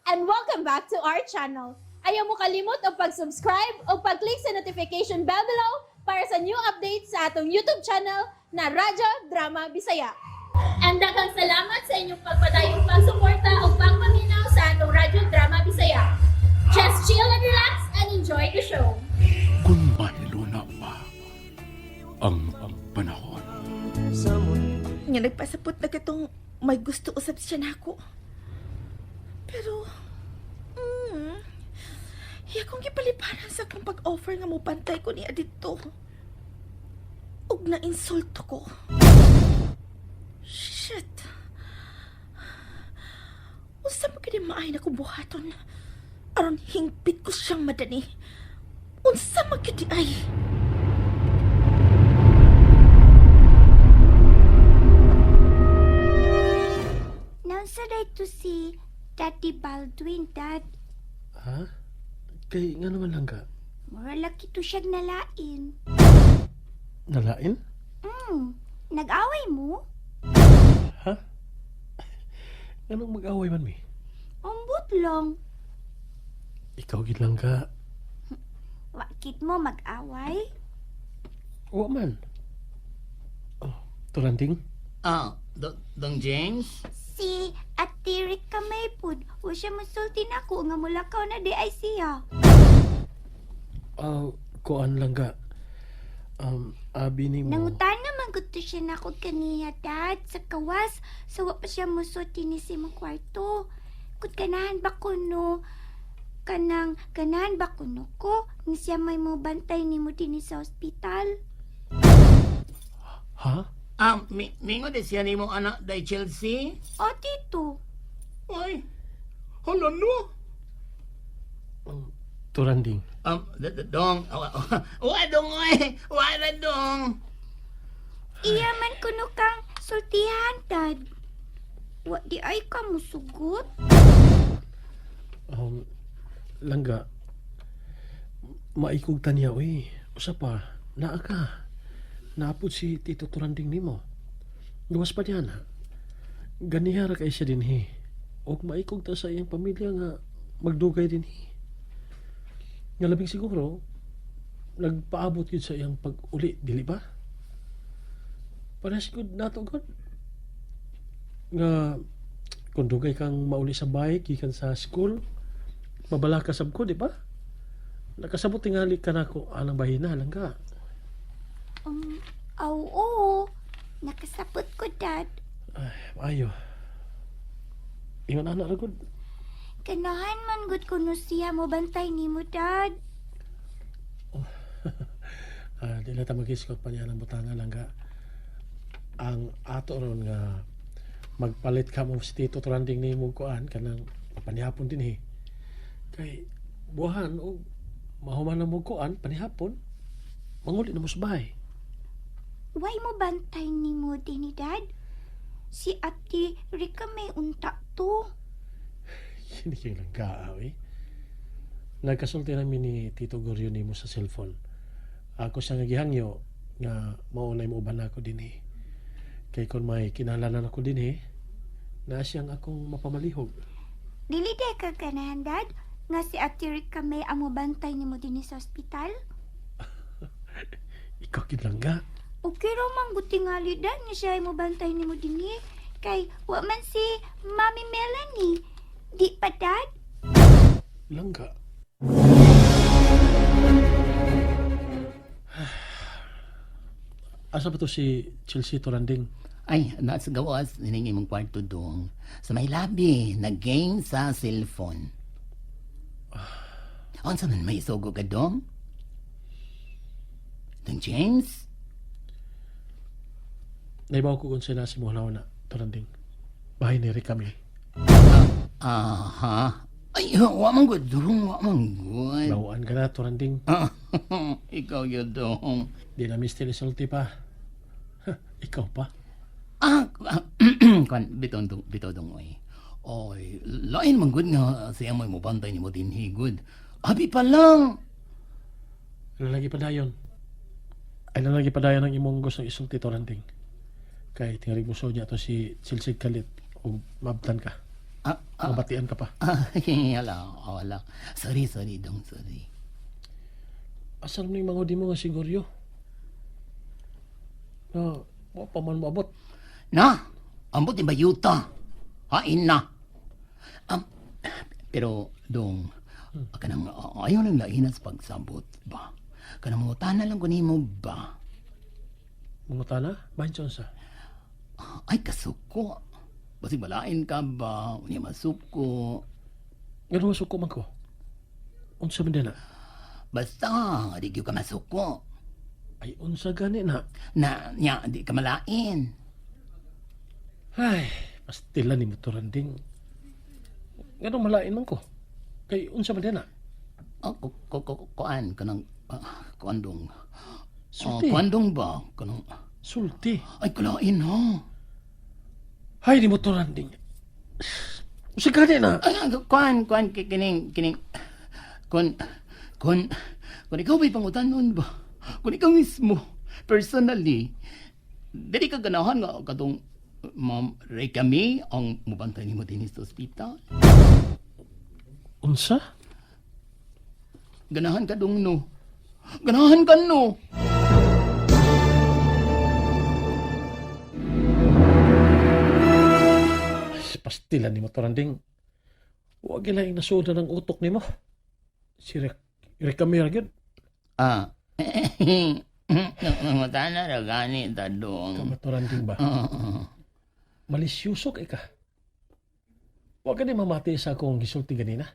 And welcome back to our channel. Ayaw mo kalimot og pag-subscribe o pag-click sa notification bell below para sa new updates sa atong YouTube channel na Radyo Drama Bisaya. And daghang salamat sa inyong pagpadayong pagsuporta o pagpaminaw sa atong Radyo Drama Bisaya. Just chill and relax and enjoy the show. Kung mahiluna pa ang panahon. Nga nagpasapot na katong may gusto usab siya nako. Pero, iya kong gipaliparan sa akong pag-offer nga mobantay ko niya dito. Ug na-insulto ko. Shit. Unsa man kini maay na ko buhaton? Aron hingpit ko siyang madani. Unsa man gyud ay? Naunsa day to si Daddy Baldwin, Dad. Ha? Kay nga naman lang ka? Mura laki to siyang nalain. Nalain? Nag-away mo? Ha? Anong mag-away man mi? Ambot lang. Ikaw gid lang ka. Wakit mo mag-away? Wa man. Oh, Turanding? Ah, Dong James? Si Ate Rica may pud. Wa siya musulti nako nga mulakaw na di ay siya. Ah, kuan lang ka. Abi ni mo. Nangutan naman gud to siya nako kaniya, Dad, sa kawas. So wa pa siya musulti ni sa imong kwarto. Kut ganahan ba kuno? Kanang ganahan ba kuno ko? Nga siya may mobantay nimo dinhi sa ospital. Ha? Ah, mingo de siya nimo anak day Chelsea? O, tito. Ay, hala no. Turanding. Dong, wa dong oy, wa ra dong. Iya man kuno kang sultihan, Dad. Wa di ay ka musugot. Langga. Maikog tanya, uy. Usa pa, naa ka. Naapod si Tito Turanding nimo. Gawas pa niya na. Ganiha ra kay siya dinhi. Og maikog ta sa iyang pamilya nga magdugay dinhi. Nga labing siguro, nagpaabot yun sa iyang pag-uli, dili ba? Parehas gud nato gud. Nga kung dugay kang mauli sa bahay, gikan sa school, babala ka sab ko, di ba? Nakasabot tingali ka nako anang bahina lang ka. Aw, oo. Nakasapot ko, Dad. Ay, maayo. Ingon ana ra gud. Ganahan man gud kuno siya mo bantay nimo, Dad. Ah, di na ta mag-isgot pa niya ng butanga lang ka. Ang ato ron nga magpalit ka mo si Tito Tranding ni mo kuan kanang panihapon din eh. Kay buhan og mahuman na mo kuan panihapon manguli na mo sa bahay. Why mo bantay nimo dinhi, Dad? Si Ate Rica may unta to. Hindi kayo lang ka, eh. Nagkasulti namin ni Tito Goryo nimo sa cellphone. Ako siya nga gihangyo nga maunay mo uban ako din eh. Kay kung may kinahanglanan ako din eh, na siyang akong mapamalihog. Dili day ka ganahan, Dad, nga si Ate Rica may amo bantay nimo dinhi sa ospital. Ikaw gid lang ga. Okay ra man gud tingali, Dad, nga siya ay mobantay nimo dinhi. Kay wa man si Mami Melanie. Di pa, Dad? Langga. Asa ba to si Chelsea Toranding? Ay, nasa gawas nining imong kwarto dong. Sa may labi, nag-game sa cellphone. Unsa man may isugo ka dong? Dong James? Naibaw ko kung sila si Muhalaw na Toranding. Bahay ni Rick kami. Aha. Ay, wa man gud dong, wa man gud. Bawaan ka na, Toranding. Ikaw yun dong. Di na mister isulti pa. Ha, ikaw pa. Ah, kan bitaw dong, bitaw dong oy. Oy, lain man gud nga siya mo'y mobantay nimo dinhi gud. Abi pa lang. Ano lagi pa dayon? Ay lagi pa dayon ang imong gustong isulti, Toranding. Kay tingalig mo niya to si Chelsea Kalit o mabtan ka. Ah, ah, Mabatian ka pa. ah, wala, wala. Sorry, sorry, dong, sorry. Asa man yung mga di mo nga siguryo? Na, wa pa man maabot. Na, ambot ni bayuta. Hain na. Um, pero, dong, kanang ayaw lang lainas pagsabot ba? Kanang mangutana lang ko nimo ba? Mangutana? Bahin sa unsa? Ay, kasuko. Basig balain ka ba? Unya masuko. Ganun masuko man ko. Unsa man din na? Basta, di gyud ka masuko. Ay, unsa gani na? Na, nya, di ka malain. Ay, pastila ni Motoranding. Ganun malain man ko. Kay unsa man din na? Oh, ku, ku, ku, kuan, kanang, kuan dong. Sulti. Oh, kuan dong ba? Kanang, Sulti. ay, kalain ha. Ay, ni Motoranding. Unsa gani na? Ay, ay, kuan, kuan, kining, kining, kun, kun, kun ikaw ba'y pangutan ba? Kun ikaw mismo, personally, dili ka ganahan nga katong Ma'am Ray kami ang mubantay nimo dinhi sa ospital. Unsa? Ganahan ka dong no. Ganahan ka no. Ay, pastila ni Motoranding. Huwag ilaing nasuda ng utok nimo. Si Rick, Rick gyud. Ah. Nangutana ra gani ta dong. Ka Motoranding ba? Ah, Malisyuso kay ka. Huwag ka ni mamati sa akong gisulti ganina.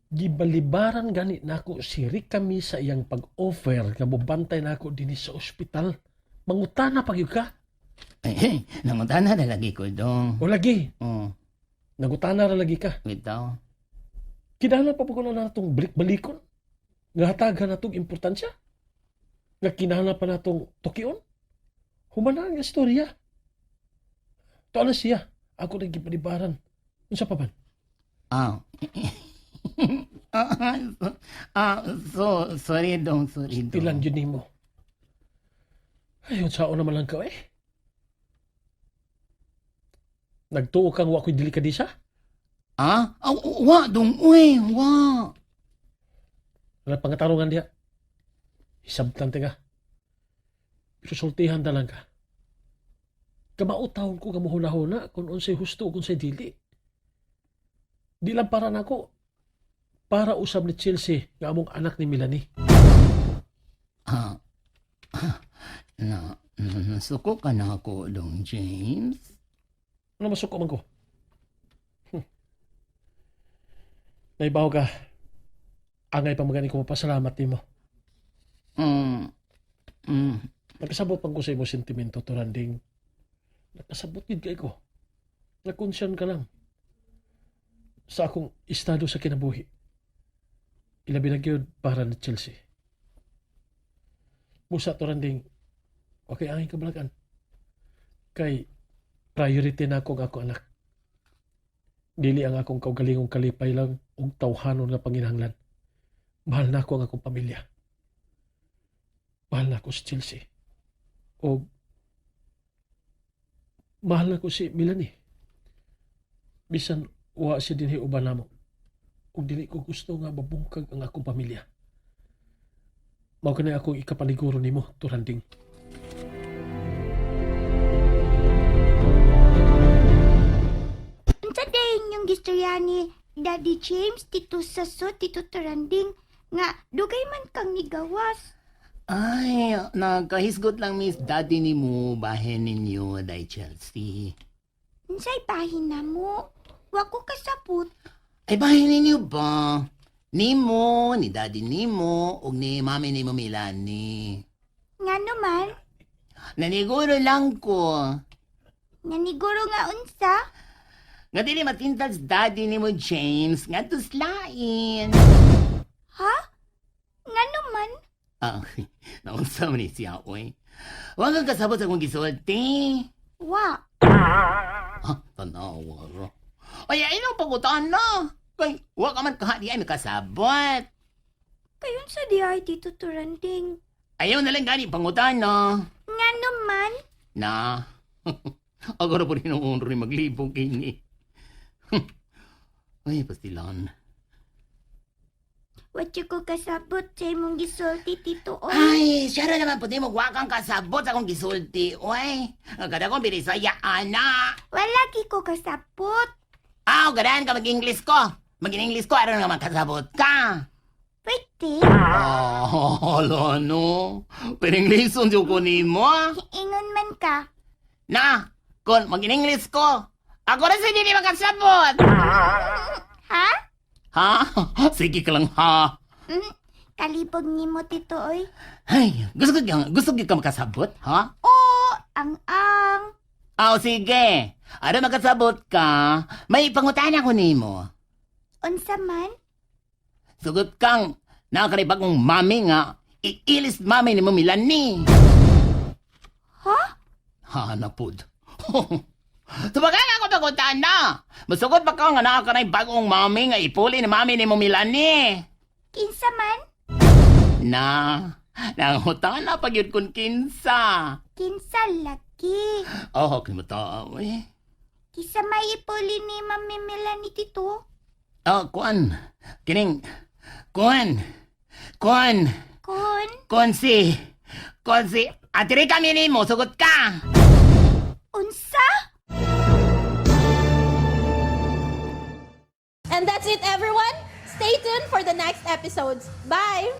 Gibalibaran gani nako si Rick kami sa iyang pag-offer nga mobantay nako dinhi sa ospital. Mangutana pag yun ka. Eh, nangutana ra lagi ko dong. O lagi, Oh, nangutana ra lagi ka. bitaw. Kinahanglan pa po ko na natong balik-balikon. Nga hatagan natong importansya. Nga kinahanglan pa natong tukion. Humana nga istorya. Tuwa na siya. Ako nang gibalibaran. Unsa pa man? Ah. Ah, ah, so, sorry dong, sorry dong. Tilan yun nimo. Ay, unsaon naman lang ka eh. Nagtuo kang wa ko'y delikadisa? Ah? Ah, wa dong, uy, wa. Wala pangatarungan diha. Hisabtan ka. Susultihan ta lang ka. Kamautahon ko kamuhuna-huna kung unsay husto o kung unsay dili. Di lang para nako. Para usab ni Chelsea nga among anak ni Melanie. Ah, ah, na, nasuko ka na ako dong, James. Ano masuko man ko? Naibaw ka. Angay pa magani ko mapasalamat nimo. Mm, mm, Nagkasabot man ko sa imong sentimento, Turanding. Nakasabot gid kay ko. Nakonsyan ka lang sa akong estado sa kinabuhi. Ilabi na gyud para ni Chelsea. Busa, Turanding, okay angay kabalakan. Kay priority na ako ang ako anak. Dili ang akong kaugalingong kalipay lang ug tawhanon nga panginahanglan. Mahal na ako ang akong pamilya. Mahal na ako si Chelsea. O mahal na ko si Melanie. Bisan wa siya dinhi uban namo. Ug dili ko gusto nga mabungkag ang akong pamilya. Mao kanay akong ikapaniguro nimo, Turanding. Unsa dayon yung gistorya ni Daddy James, Tito Saso, Tito Turanding, nga dugay man kang nigawas. Ay, nagkahisgot lang miss daddy ni mo, bahin ninyo, day Chelsea. Unsay bahin na mo? Wa ko kasabot. Ay, bahin ninyo ba? Nimo, ni daddy nimo, ug ni mami nimo Milani. Nga naman, Naniguro lang ko. naniguro nga unsa? Nga dili matintal sa daddy nimo James, nga tuslain. Ha? Nga naman, Ah, naunsa man ni siya, oy. Huwag kang kasabot sa akong gisulti. wa. Ah, tanawa ra. Ay, ay, nang pagutan na. Kay, wa ka man kaha di ay makasabot. Kayon sa di ay Tito Turanding. Ayaw na lang gani pangutan na. Nga naman, Na. Agora po rin ang rin maglibog ini. Ay, pastilan. Wa jud ko kasabot sa imong gisulti, Tito oy. Ay, siya ra naman pwede mo wakang kasabot sa akong gisulti. Uy, kada kong binisaya, ana. Wala gi ko kasabot. Aw, ganahan ka mag-English ko. Mag-English ko, aron nga makasabot ka. Pwede. Oh, ala no. Pero-Englishon jud ko nimo. Ah. Ingon man ka. Na, kung mag-English ko, ako ra sa dili makasabot. Ha? Ha? Sige ka lang ha. Kalibog nimo, Tito oy. Ay, gusto ko ka makasabot, ha? Oo, ang-ang. Aw, sige. Aron makasabot ka, may pangutan ako nimo. Unsa man? Sugot kang nakakaribagong mami nga, iilis mami ni mo Milani. Ha? Ha, napod. Tumagal ako paguntaan na. Masugot pa ka nga nakakanay bagong mami nga ipuli ni mami ni mo Milani. Kinsa man? Na, nangutan na pag yun kun kinsa. Kinsa lagi. Oh, kalimutan eh. Kinsa may ipuli ni Mami Melanie, Tito? Oh, kuan. Kining, kuan. Kuan. Kun? Kuan si, kuan si, atiri kami ni mo, sugot ka. Unsa? And that's it, everyone. Stay tuned for the next episodes. Bye!